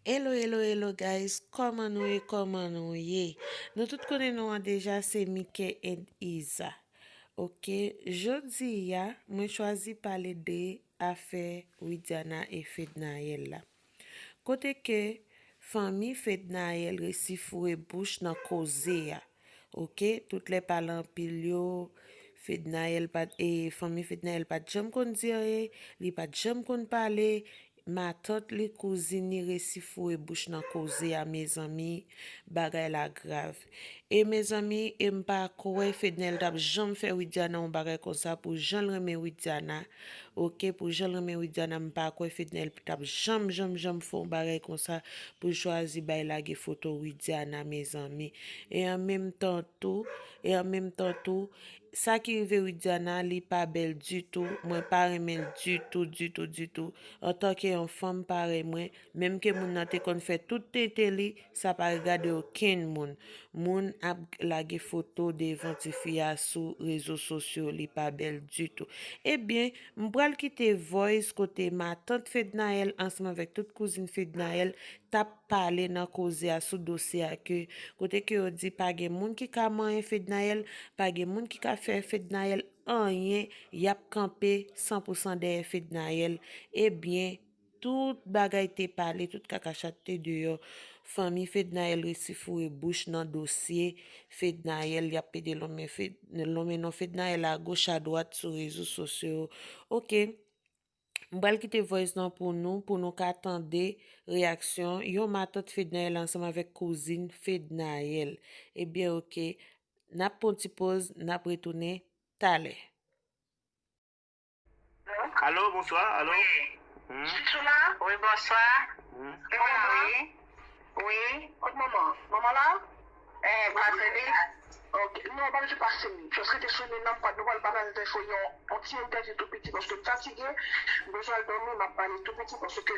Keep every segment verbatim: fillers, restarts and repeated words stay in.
Hello, hello, hello guys, kòman nou ye, kòman nou ye? Nou tout konnen non an deja, se Mike and Iza. Ok, jodi a, mwen chwazi pale de afè Widiana e Fednaelle la. Kote ke fanmi Fednaelle resi foure bouch nan koze a. Ok, tout lè pale anpil yo, Fednaelle pa t, e fanmi Fednaelle pa t janm konn di anyen, li pa t janm konn pale, matant li, kouzin li resi foure bouch nan koze a, mezanmi, bagay la grav. E mezanmi, e m pa kwè Fednaelle t ap janm fè Widiana yon bagay konsa pou jan l renmen Widiana. Ok, pou jan l renmen Widiana, m pa kwè Fednaelle t ap janm, janm, janm fè yon bagay konsa pou l chwazi bay lage foto Widiana, mezanmi. E an menm tan tou, e an menm tan tou, sa ki rive Widiana, li pa bèl ditou. Mwen pa renmen l ditou, ditou, ditou. Antanke yon fanm parèy mwen, menm ke moun nan te konn fè tout tenten li, sa pa regade okenn moun. Moun ap lage foto devan tifi a sou rezo sosyo, li pa bèl ditou. Ebyen, m pral kite voice kote matant Fednaelle ansanm avèk tout kouzin Fednaelle t ap pale nan koze a sou dosye a ke, kote ke yo di pa gen moun ki ka manyen Fednaelle, pa gen moun ki ka fè Fednaelle anyen, y ap kanpe san pou san dèyè Fednaelle. Ebyen, tout bagay te pale, tout kakachat te deyò. Fanmi Fednaelle resi foure bouch nan dosye Fednaelle, y ap pede lonmen Fed-, lonmen non Fednaelle agoch adwat sou rezo sosyo yo. Ok, m pral kite voice lan pou nou, pou nou ka tande reyaksyon yon matant Fednaelle ansanm avèk kouzin Fednaelle. Ebyen, ok, n ap pran ti poz, n ap retounen talè. Alo, bonswa, alo. Wi. Chouchou la? Wi, bonswa. Mwen la. Wi. Wi. Kot manman? Manman la? Eh, pase li. Ok. Non, pa bezwen pase li. Just rete sou liy nan, m pa, nou pral pataje entèvyou, yon, yon ti entèvyou tou piti, paske m fatige, m bezwen al dòmi, m ap pale tou piti, paske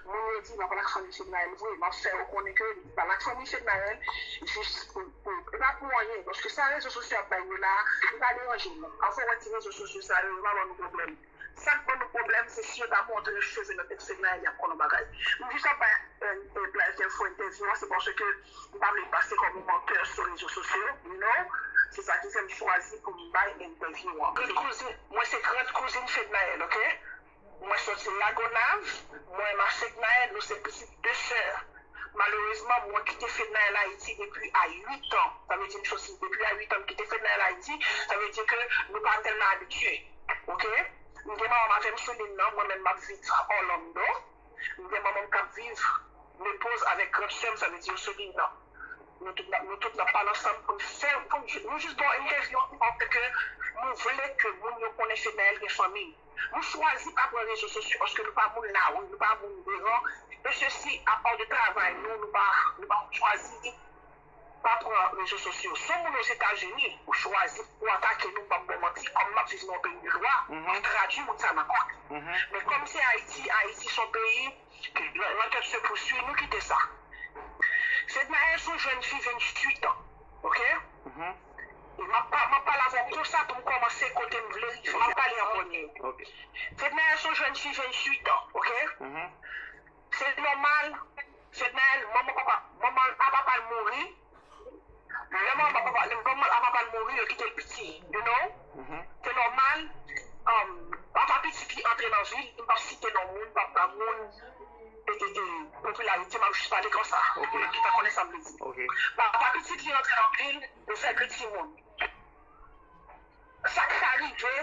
moun yo di m ap al ak fanmi Fednaelle vre, m ap fè yo konnen ke m pa al ak fanmi Fednaelle, jis pou, pou, e pa pou anyen, paske sa rezo sosyo ap bay yo la, li pa deranje m. Anfen, wè ti rezo sosyo sa yo, yo pa ban nou pwoblèm. Sa k ban nou pwoblèm, se si yo ta montre cheve nan tèt Fednaelle, y ap konn yon bagay. M jis ap bay yon, yon plaj enfo entèvyou an, se paske m pa vle pase kòm yon mantè sou rezo sosyo, you know. Se sa ki fè m chwazi pou m bay entèvyou an. Grand kouzin, mwen se grand kouzin Fednaelle, ok? Mwen soti Lagonav, mwen e Fednaelle, nou se pitit de sè. Malerezman, mwen kite Fednaelle Ayiti depi a uit an. Sa vle di m soti depi a uit an, m kite Fednaelle Ayiti. Sa vle di ke nou pa tèlman abitye. Ok? M gen manman m avè m sou liy nan, mwen menm m ap viv Orlando. M gen manman m k ap viv Naples avèk gran sè m, sa vle di yo sou liy nan. Nou tout, n ap- nou tout n ap pale ansanm pou n fè, pou n, nou jis ba w entèvyou an pou ke nou vle ke moun yo konnen Fednaelle gen fanmi. Nou chwazi pa pran rezo sosyo paske nou pa moun lari, nou pa moun deran. E sesi, apa de travay nou, nou pa, nou pa chwazi pa pran rezo sosyo. Si yon moun Ozetazini, ou chwazi pou atake nou, m p ap ba w manti, kòm m ap viv nan yon peyi de dwa, m ap tradui moun sa nan kòd. Men kòm se Ayiti, Ayiti se yon peyi ke l'enquête se poursuit, nou kite sa. Fednaelle se yon jèn fi venntuit an, ok? E m ap pa- m ap pale avè w konsa pou m kòmanse kote m vle rive. M ap pale an premye. Fednaelle se yon jèn fi venntuit an, ok? Se nòmal, Fednaelle, manman papa, manman l a papa l mouri. Lè manman papa, lè manman a papa l mouri, yo kite l piti, you know? Se nòmal, um, papa pitit li antre nan vi l, m p ap site non moun, papa moun, e, e, e, popilarite, m ap jis pale konsa, pou moun ki pa konnen sa m vle di. Papa pitit li antre nan vi l, yo fè de timoun. Sa k ka rive,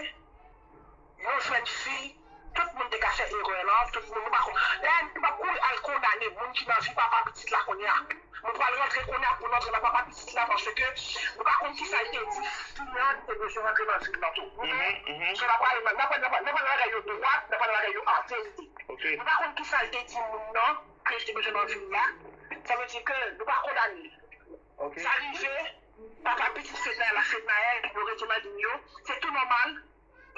yon jèn fi, tout moun te ka fè erè la, tout moun, nou pa kon- dayè, nou p ap kouri al kondane moun ki nan vi papa pitit la kounye a. Nou pral rantre kounye a pou n rantre nan papa pitit la, paske nou pa konn kisa l te di fi an ki te bezwen rantre nan vi l lan tou. So, n ap pale, n ap pale, n ap pale, n ap pale bagay yo dwat, n ap pale bagay yo a verite. Nou pa konn kisa l te di moun nan, ke l te bezwen nan vi l la. Sa vle di ke nou pa kondane l. Sa rive, papa pitit Fednaelle a Fednaelle, yo rete nan liy yo, se tou nòmal,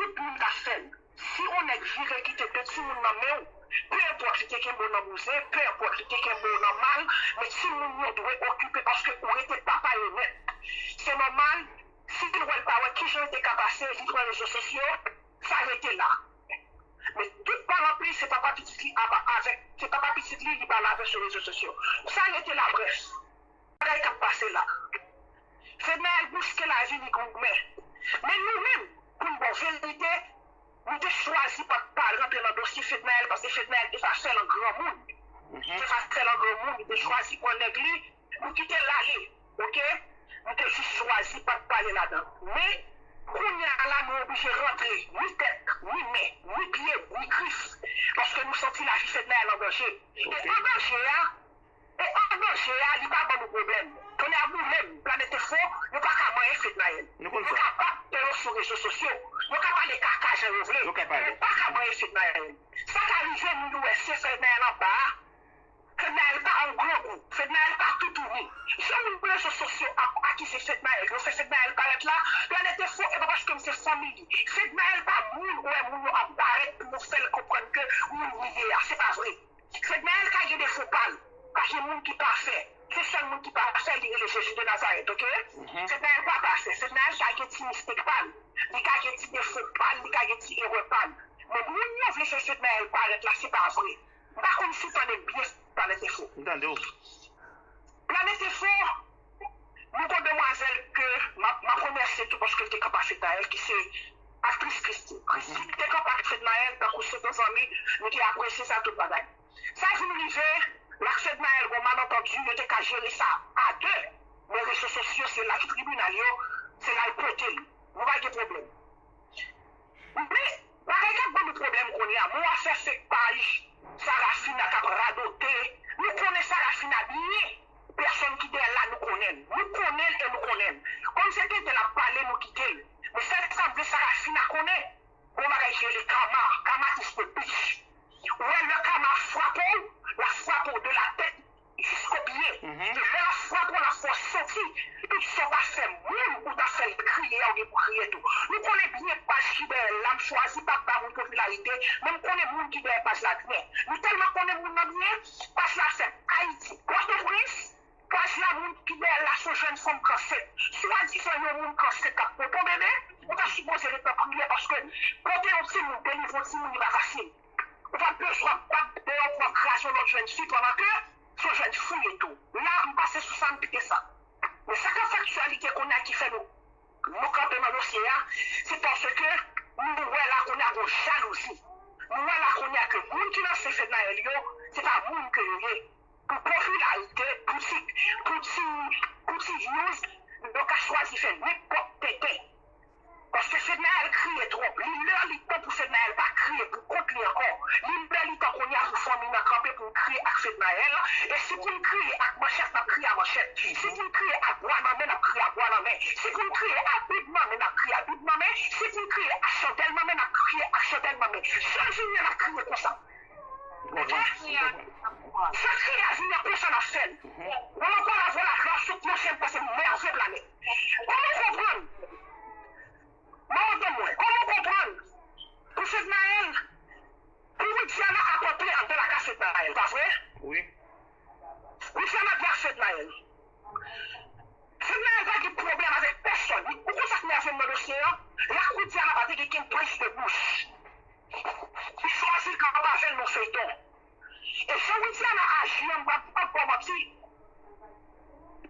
tout moun ka fè l. Si yon nèg vire kite de timoun nan men w, pe enpòt li te kenbe w nan bouzen, pe enpòt li te kenbe w nan mal, men timoun yo dwe okipe paske ou rete papa yo nèt. Se nòmal, si l wè l pa wè kijan l te ka pase, li pran rezo sosyo, sa rete la. Men tout pa anpil, se papa pitit li ap avèk, se papa pitit li, li pale avèk sou rezo sosyo. Sa rete laprès. Bagay k ap pase la. Fednaelle bouske lavi li goumen. Men nou menm, pou n ba w verite, nou te chwazi pa t pa rantre nan dosye Fednaelle, paske Fednaelle te fè l an granmoun. Li te fè l an granmoun, li te chwazi pran nèg li, nou kite l ale, oke? Nou te jis chwazi pa t pale ladan. Men, kounye a la, nou oblije rantre, ni tèt, ni men, ni pye, ni grif, paske nou santi lavi Fednaelle an danje. E an danje a, e an danje a, li pa ban nou pwoblèm. Tonnè boule m, Planèt Enfo, yo pa ka manyen Fednaelle. Yo kapab pran yo sou rezo sosyo, yo ka pale kaka jan yo vle, yo pa ka manyen Fednaelle. Sa ka rive, nou wè se Fednaelle anba a, Fednaelle pa yon grangou. Fednaelle pa toutouni. Jan moun rezo sosyo ap akize Fednaelle, yo fè Fednaelle parèt la, Planèt Enfo, e pa paske m se fanmi li. Fednaelle pa moun, ou wè moun yo ap parèt pou yo fè l konprann ke moun li ye a. Se pa vre. Fednaelle ka gen defo pa l. Pa gen moun ki pafè. Se sèl moun ki pafè, li rele Jezi de Nazarèt, oke? Fednaelle pa pafè. Fednaelle ka gen ti mistik pa l. Li ka gen ti defo pa l, li ka gen ti erè pa l. Men moun yo vle fè Fednaelle parèt la, se pa vre. M pa konn si w tande m byen, Planèt Enfo. M tande w. Planèt Enfo, nou gon demwazèl ke m ap, m ap remèsye tou paske l te kanpe ak Fednaelle, ki se aktris Christie. Christie te kanpe ak Fednaelle tankou se yon zanmi, nou te apresye sa tout bagay. Sa vin rive, l ak Fednaelle gon malantandi, yo te ka jere sa a de. Men rezo sosyo, se la ki tribinal yo, se la y pote l. Nou pa gen pwoblèm. Men, bagay k ap ban nou pwoblèm kounye a, men w a fè fake paj, Sarafina k ap radote. Nou konnen Sarafina byen. Pèsòn ki dèyè l la, nou konnen l. Nou konnen l e nou konnen l. Kòm se tenten l ap pale, nou kite l. Men sèl sa m vle Sarafina konnen, gon bagay ki rele karma. Karma is the bitch. Ou wè lè karma frape w, l ap frape w de la tèt jiskopye. E lè l ap frape w, l ap fè w santi tout sa w ta fè moun ou ta fè l kriye a, ou gen pou kriye tou. Nou konnen byen paj ki dèyè l la, m chwazi pa ba moun popilarite, men m konnen moun ki dèyè paj la byen. Nou tèlman konnen moun nan byen, paj la fèt Ayiti, Pòtoprens, paj la moun ki dèyè l la se yon jèn fanm k ansent. Swadizan yon moun k ansent k ap pote yon bebe, ou ta sipoze ret nan priyè paske pote yon timoun, delivre yon timoun, li pa fasil. Ou pa bezwen ap bat deyò pou w ap kraze yon lòt jèn fi pandan ke se yon jèn fi w ye tou. La, m pase sou sa, m kite sa. Men sa k ap fè aktyalite kounye a ki fè nou, nou kanpe nan dosye a, se paske nou wè la kounye a gon jalouzi. Nou wè la kounye a ke moun ki nan se Fednaelle yo, se pa moun ke yo ye. Pou popilarite, pou ti, pou ti, pou ti views, yo ka chwazi fè nenpòt tenten. Paske Fednaelle kriye twòp. Li lè li tan pou Fednaelle pa kriye pou kont li ankò. Li lè li tan kounye a pou fanmi nan kanpe pou n kriye ak Fednaelle. E si pou n kriye ak manchèt, n ap kriye a manchèt. Si pou n kriye ak bwa nan men, n ap kriye a bwa nan men. Si pou n kriye ak bib nan men, n ap kriye a bib nan men. Si pou n kriye ak chandèl nan men, n ap kriye ak chandèl nan men. Jan l vini an, n ap kriye konsa. Oke? Jan l kriye a vini an, konsa n ap fè l. Ou ankò la vwala gran sou kòmanse m pase mève planèt. Kòman w konprann? Manman granm mwen, kòman w konprann? Pou Fednaelle, pou Widiana ap antre anndan lakay Fednaelle, pa vre? Wi. Widiana byen ak Fednaelle. Fednaelle pa gen pwoblèm avèk pèsòn. Ou konn sa k nève m nan dosye an? Lè Widiana pa te gen kenn plis de bouch. Li chwazi kanpe avè l nan feyton. E jan Widiana aji an, m p ap, m p ap ba w manti.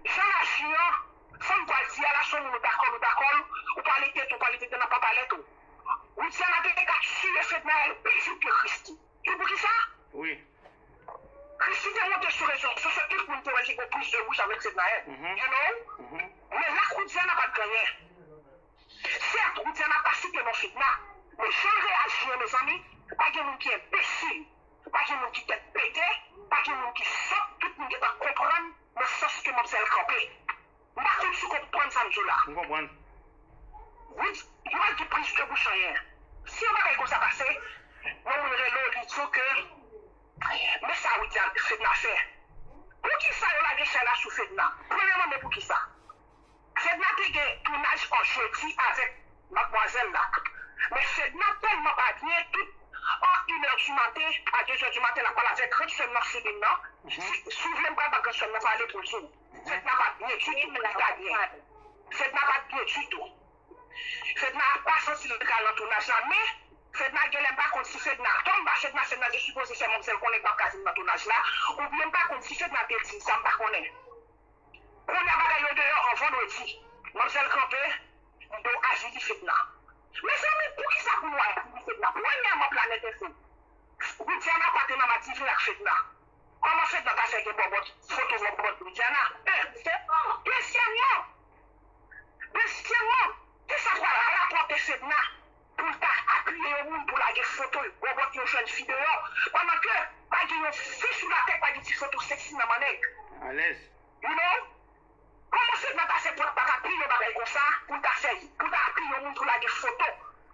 Jan l aji an, sa m pral di a la, se yon moun ou dakò l, ou dakò l, ou pale tete, ou pale tete, n ap pa pale tou. Widiana te ka tiye Fednaelle pi vit ke Christie. Ou pou ki sa? Wi. Christie te monte sou rezo sosyo, tout moun te wè li gen plis de bouch avèk Fednaelle. You know? Men la Widiana pa t gen anyen. Sèt, Widiana pa site non Fedna, men jan l reyaji an, mezanmi, pa gen moun ki enbesil, pa gen moun ki tèt pete, pa gen moun ki sòt, tout moun gentan konprann nan sans ke manmzèl kanpe. M pa konn si w konprann sa m di w la. M konprann. Wid, yo pa gen plis de bouch anyen. Si yon bagay konsa pase, yon moun rele w, li di w ke, men sa Widiana, Fedna fè. Poukisa yo lage chay la sou Fedna? Premyèman, men poukisa? Fedna te gen tounaj an jedi avèk madmwazèl la. Men Fedna tèlman pa byen, tout an inè di maten, a dezè di maten, l ap pale avèk gran sè m nan, Celine nan. Si, si w vle, m pral ba gran sè m nan pale pou l di w. Fedna pa t byen ditou, li pa byen. Fedna pa t byen ditou. Fedna pa santi l pral nan tounaj la, men Fedna genlè m pa konn si Fedna, kòm m pa Fedna, Fedna te sipoze fè manmzèl konnen l p ap ka vin nan tounaj la, oubyen m pa konn si Fedna te di l sa, m pa konnen. Kounye a bagay yo deyò an vandredi. Manmzèl kanpe, li do avili Fedna. Mezanmi, poukisa pou nou avili Fedna? Premyèman, Planèt Enfo, Widiana pa te nan madivin ak Fedna. Kòman Fedna ta fè gen bòbòt, foto bòbòt Widiana? En. Dezyèmman, dezyèmman, kisa pral rapòte Fedna pou l ta apiye yon moun pou lage foto bòbòt yon jèn fi deyò, pandan ke pa gen yon fi sou latè k pa gen ti foto sexy nan men nèg? Alèz. You know? Kòman Fedna ta fè pou l pa ka apiye yon bagay konsa, pou l ta fè, pou l ta apiye yon moun pou lage foto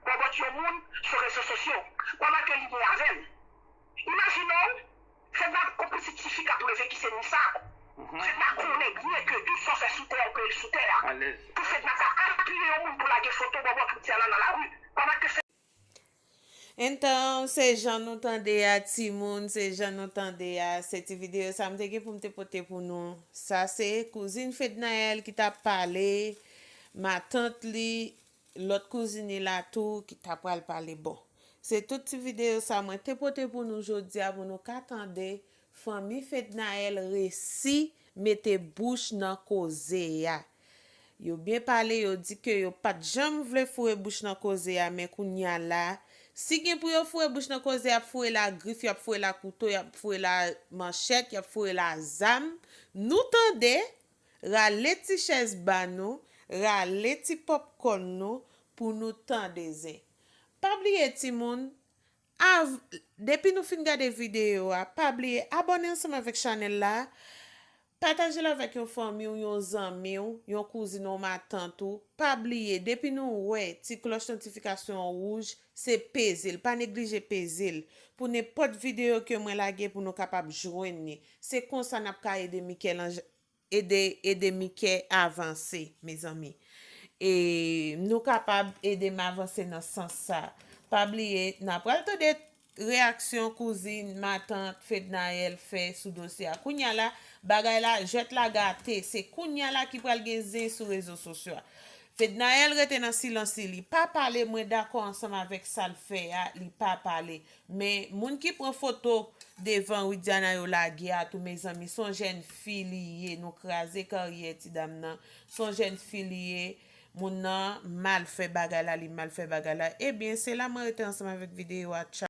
bòbòt yon moun sou rezo sosyo, pandan ke li gen avè l? Imajine w, Fedna gon pitit tifi k ap leve ki se Nisa. Fedna konnen byen ke tout sa w fè sou tè a, ou peye l sou tè a. Pou Fedna ka apiye yon moun pou lage foto bòbòt Widiana nan lari, pandan ke Enton, se jan nou tande a, timoun, se jan nou tande a, se ti videyo sa m te gen pou m te pote pou nou. Sa se kouzin Fednaelle ki t ap pale, matant li, lòt kouzin li la tou ki ta pral pale. Bon, se tout ti videyo sa mwen te pote pou nou jodi a pou nou ka tande fanmi Fednaelle resi mete bouch nan koze a. Yo byen pale, yo di ke yo pa t janm vle foure bouch nan koze a, men kounye a la, si gen pou yo foure bouch nan koze, y ap foure l a grif, y ap foure l a kouto, y ap foure l a manchèt, y ap foure l a zam. Nou tande, rale ti chèz ba nou, rale ti pòpkòn nou pou nou tande zen. Pa bliye timoun, av, depi nou fin gade videyo a, pa bliye abòne ansanm avèk chanèl la, pataje l avèk yon fanmi w, yon zanmi w, yon kouzin w, matant ou. Pa bliye, depi nou wè ti klòch notifikasyon an wouj, se peze l, pa neglije peze l. Pou nenpòt videyo ke mwen lage pou nou kapab jwenn li. Se konsa n ap ka ede Michel-Ange, ede, ede Mickey avanse, mezanmi. E nou kapab ede m avanse nan sans sa. Pa bliye, n a pral tande reyaksyon kouzin, matant, Fednaelle fè sou dosye a. Kounye a la, bagay la, jwèt la gate. Se kounye a la ki pral gen zen sou rezo sosyo a. Fednaelle rete nan silans li. Li pa pale, mwen dakò ansanm avèk sa l fè a, li pa pale. Men, moun ki pran foto devan Widiana yo lage a tou, mezanmi, se yon jèn fi li ye. Nou kraze karyè ti dam nan. Se yon jèn fi li ye. Moun nan mal fè bagay la, li mal fè bagay la. Ebyen, se la mwen rete ansanm avèk videyo a. Tchaw.